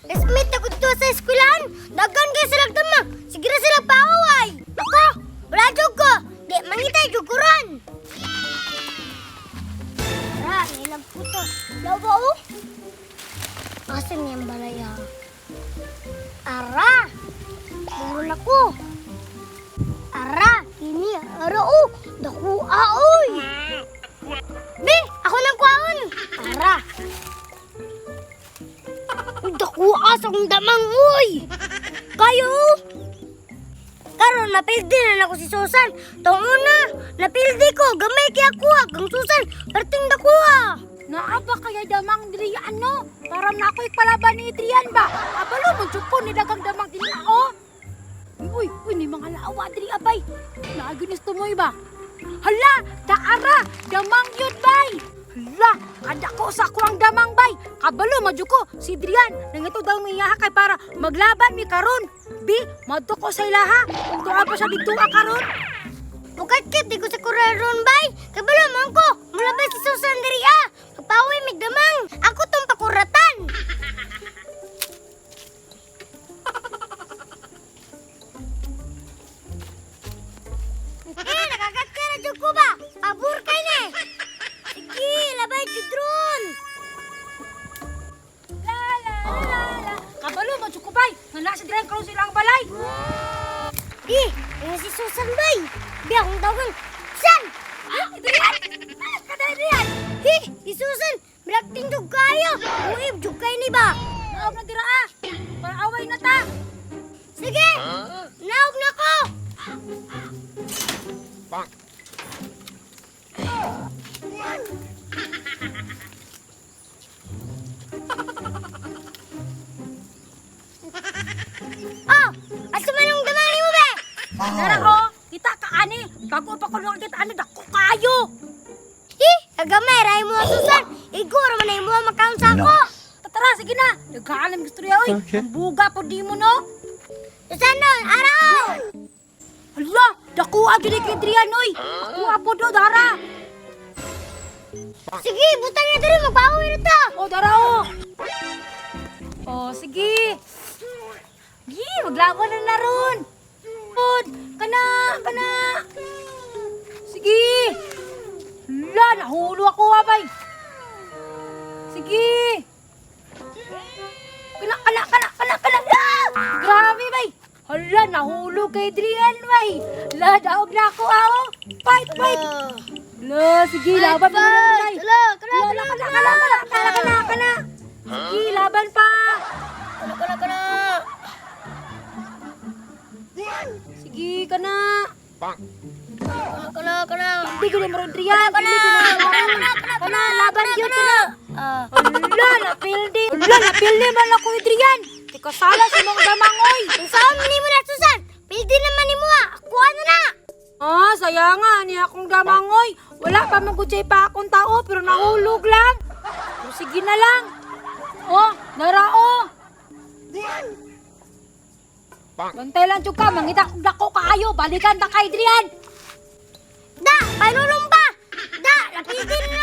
Classmate ako dito sa eskwelahan. Dagan kayo sila damang. Sige na sila paaway. Ako, wala jud ko. Di, mangitay jud ko ron. Tara, nilang puto. Lawa oh. Asa niyang balaya? Ara! Buron ako. Ara, kini, ara oh. Dakuha oy. Be, ako nang kwaon. Ara. Uy, dakuha sa akong damang oy. Kayo oh. Karon napildi na nako si Susan. Tong una, napildi ko gamay kay ako kang Susan, perting dakuha. Naa ba kaya damang diri ano? Para na ako'y palaban ni Adrian ba? Abalo mo jud ko ni dagang damang diri oh. Uy, uy, ni mga laawa diri abay. Naaginis tumoy ba? Hala, daara, damang yun bay. Hala, kada ko sa ako ang damang bay. Kabalo madyo ko si Adrian nangito daw miyaha kay para maglaban mi karon. Bi, madto ko sa ilaha. Kung tuwa pa siya dito karon. Bukadkit di ko sa kuraron bay. Kabalo man ko, mula ba si Susan diri ah. Kapaway migdamang. Ako tong pakuratan. Eh, nakakatkara na jud ko ba? Pabor kay ni. Sige, labay jud ron. La la la la. Kabalo madyo ko bay. Nga na si Adrian karon sa ilang balay. Di, yung si Susan bay. Bi akong tawagan. Susan! Ah, Adrian! Ah, kada Adrian! Hi, si Susan, bilagting jud kayo. Uib jud kay ni ba? Naog na dira ah. Para away na ta. Sige! Naog na ko! Oh! Asa man ang damali mo be? Dara ko, kita ka ani. Bago pa ko lang kita ani dako kayo. Hi! Kagamay, ray mo Susan! Iguro man ay mo makaon sa ako! Tara, sige na. Nagkaalam gusto niya oy. Okay. Ang buga po di mo no. Susan nun, araw! Hala, dako adyo ni kay Adrian oy. Ako apo do dara. Sige, butan na diri, magpaaway na to! Oh, dara oh. Oh, sige. Gi, maglaban na na ron. Pod, kana, kana. Sige. Hala, nahulo ako abay. Sige. Kana, kana, kana, kana, kana. Ah! Grabe, bay. Hala, nahulog kay Adrian, bay. La, daog na ako, ah, oh. Fight, fight. La, sige, laban mo na, bay. Ala, kana, Kana, kana, kana, kana, kana, kana, kana. Sige, laban pa. Kana, kana, kana! Sige, kana. Kana, kana! Hindi ko na maroon, Adrian. Kana, Hindi ko na kana, maroon. kana, kana, Kana, laban yun, kana. Ah. Hala, napildi. Hala, napildi man ako, Adrian. Di ka sala sa mga damangoy. Kung saan ni mo na, Susan? Pildi naman ni mo ah. Ako ano na? Ah, saya nga, ni akong damangoy. Wala pa man gud pa akong tao, pero nahulog lang. Pero sige na lang. Oh, narao. Bantay lang jud ka, mangita kong dako kaayo. Balikan ta kay Adrian. Da, panulong pa! Da, napildi na